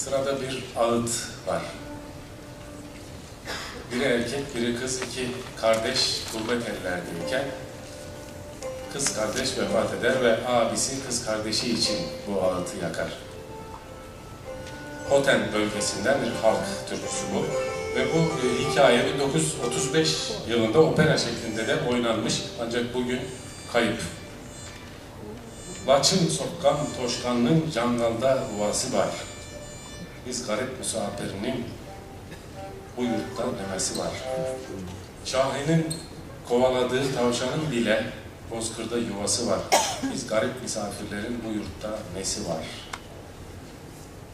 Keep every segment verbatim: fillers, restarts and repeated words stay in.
Sırada bir ağıt var. Biri erkek, biri kız, iki kardeş gurbet ellerdeyken kız kardeş vefat eder ve abisi kız kardeşi için bu ağıtı yakar. Hoten bölgesinden bir halk türküsü bu. Ve bu, e, hikaye bin dokuz yüz otuz beş yılında opera şeklinde de oynanmış, ancak bugün kayıp. Laçın sokkan toşkanın cangalda yuvası var. Biz garip misafirinin bu yurtta nemesi var. Şahinin kovaladığı tavşanın bile bozkırda yuvası var. Biz garip misafirlerin bu yurtta nesi var.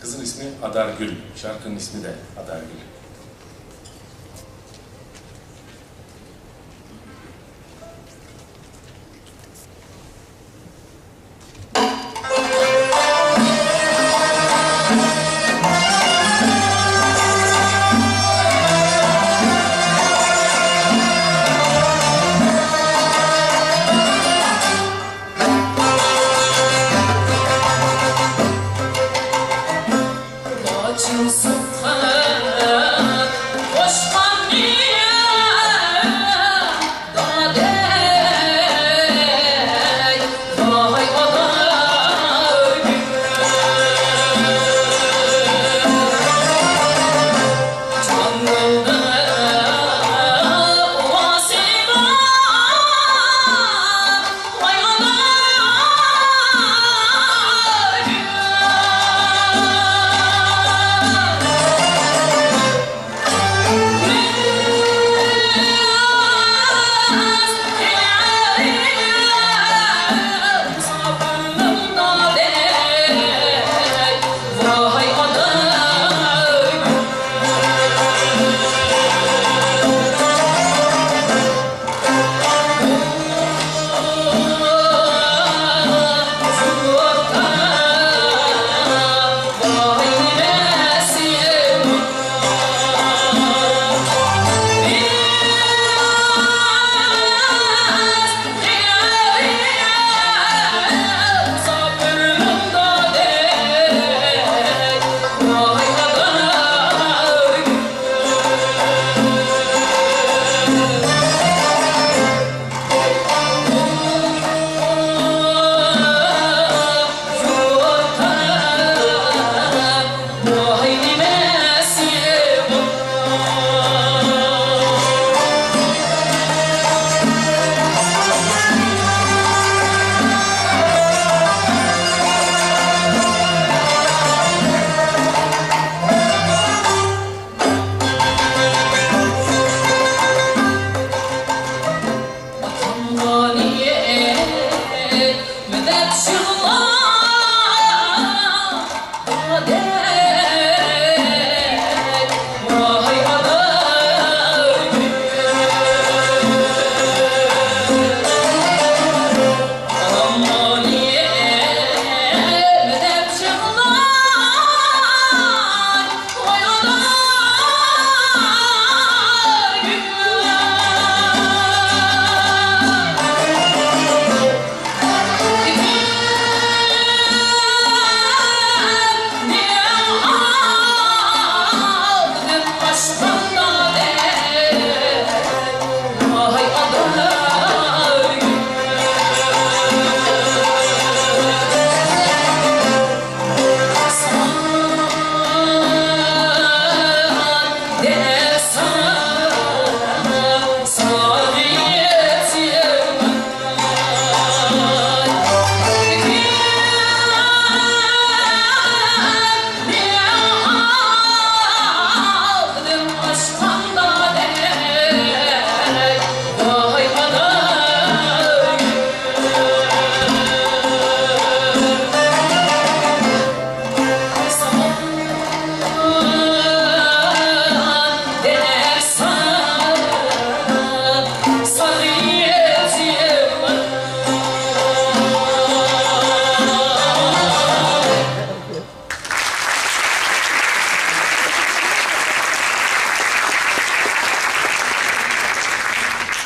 Kızın ismi Adargül, şarkının ismi de Adargül. Açılsın